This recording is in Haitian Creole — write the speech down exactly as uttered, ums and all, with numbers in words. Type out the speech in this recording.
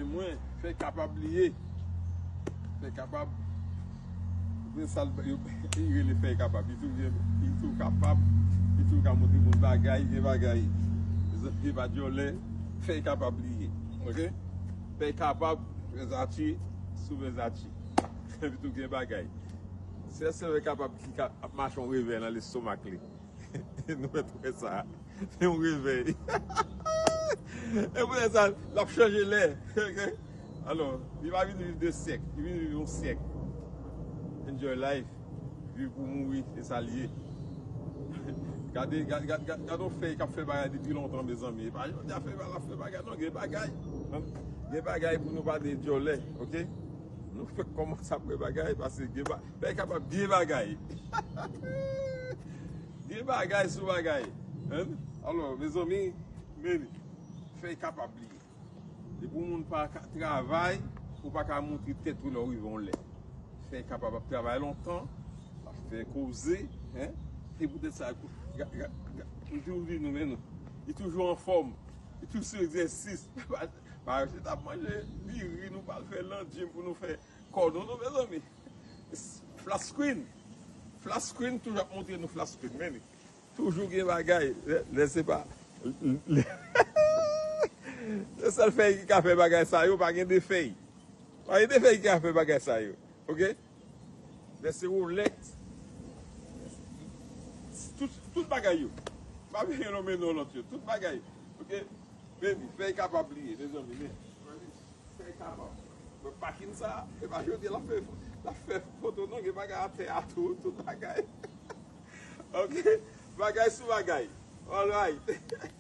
Mwen, fè kapab bliye. Fè kapab. Se sa l yo, li rele fè kapab. Li tou gen, li tou kapab. Li tou ka montre moun bagay, gen bagay. Mezanmi, pa dyòlè, fè kapab bliye. Oke? Fè kapab, Vèzachi, sou Vèzachi. Li tou gen bagay. Se sèl fè kapab ki ka ap mache yon revè nan lestomak li. Nou mèt wè sa. Se yon revèy. E poutèt sa, l ap chanje lè. Oke? Alò, li pa vin viv de syèk, li vin viv yon syèk. Enjoy life. Viv pou mouri, se sa l ye. Gade, gade, gade, gade, gade yon fèy k ap fè bagay depi lontan, mezanmi. E pa jodi a fèy pa l ap fè bagay, non, gen bagay. Gen bagay pou nou pa de dyòlè, oke? Nou fèk kòmanse ap wè bagay, paske gen ba-, fèy kapab gen bagay. Gen bagay sou bagay. Hein? Alò, mezanmi, men, fèy kapab bliye. Depi yon moun pa ka travay, ou pa ka montre tèt ou lè w rive yon lè. Fèy kapab ap travay lontan, ap fè koze, hein? Se poutèt sa, ga-, ga-, ga-, li toujou di nou, men nou. Li toujou anfòm. Li toujou sou egzèsis. Pa, pa rete ap manje diri, nou pral fè landjim pou nou fè kò nou, non, mezanmi. Flash screen. Flash screen, toujou ap montre nou flash screen, men li. Toujou gen bagay. Lè, lè se pa. Se sèl fèy ki ka fè bagay sa yo, pa gen de fèy. Pa gen de fèy ki ka fè bagay sa yo. Oke? Lè se Rolex. Tout, tout bagay yo. Pa bliye non, men non lòt yo. Tout bagay. Oke? Baby, fèy kapab bliye, mezanmi, men. Fèy kapab. Men pakin sa, e pa jodi l ap fè, l ap fè foto non, gen bagay atè a tou, tout bagay. Oke? Bagay sou bagay. Alright.